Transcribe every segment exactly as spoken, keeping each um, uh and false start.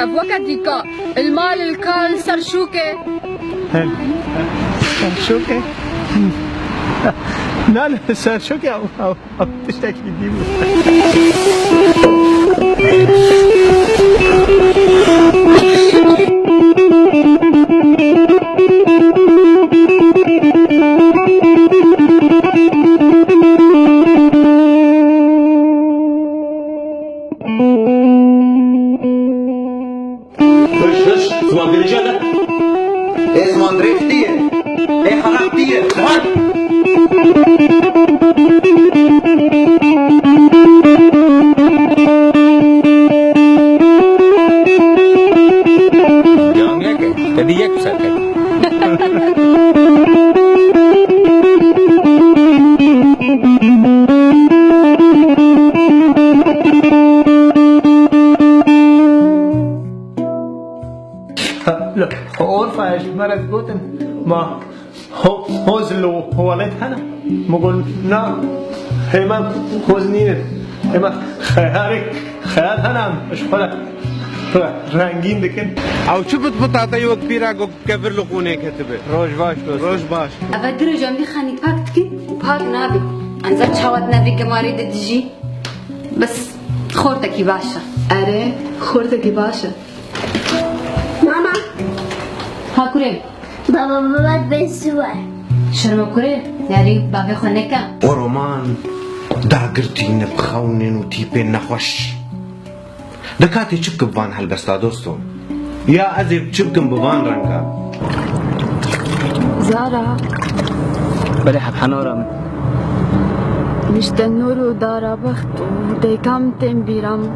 Ev weke dîka, il mal il kal ser şûkê. Ser şûkê? Na, li ser şûkê ew, ew, ew tiştekî dî bû. Hiş, hiş, ziman dirêj e ne? Ê ziman dirêj diye. Ê xerab diye. Ziman. Devam yek. Te bir yek bu sefer. Li Urfayê ji me re digotin, ma ho-, hozil û welêt hene? Min got, na, hêman hoz nînin. Hêman xeyalek, xeyal hene, em ji xwe re re-, rengîn dikin. Ew çi bit bita te wek pîra ku kevir li qûnê ketibe? Roj baş, dost. Roj baş. Eve dirêj em vî xanî pak dikin û pak nabe. Enza çawa di nevî gemarê de dijî? Bes xortekî baş e. Erê, xortekî baş e. Mama. Ha kurê. Baba, baba, ben su var. Şerme kurê, yarî bavê xwe neke. O roman dagirtî ne bi xewnên û tîpên nexweş. De ka tê çi bikim bi van helbesta dosto? Ya ez ê çi bikim bi van renga? Zara. Belê heb henara min. Nişte nûr û dara bext û dêka min tên bîra min.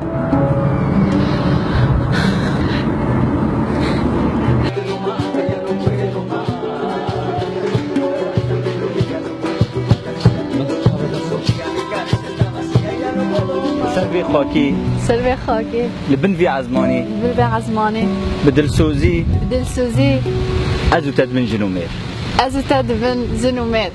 Ser vê xakî. Ser vê xakî. Li bin vî ezmanî. Li bin vê ezmanî. Bi dilsozî. Bi dilsozî. Ez û te dibin jin û mêr. Ez û te dibin jin û mêr.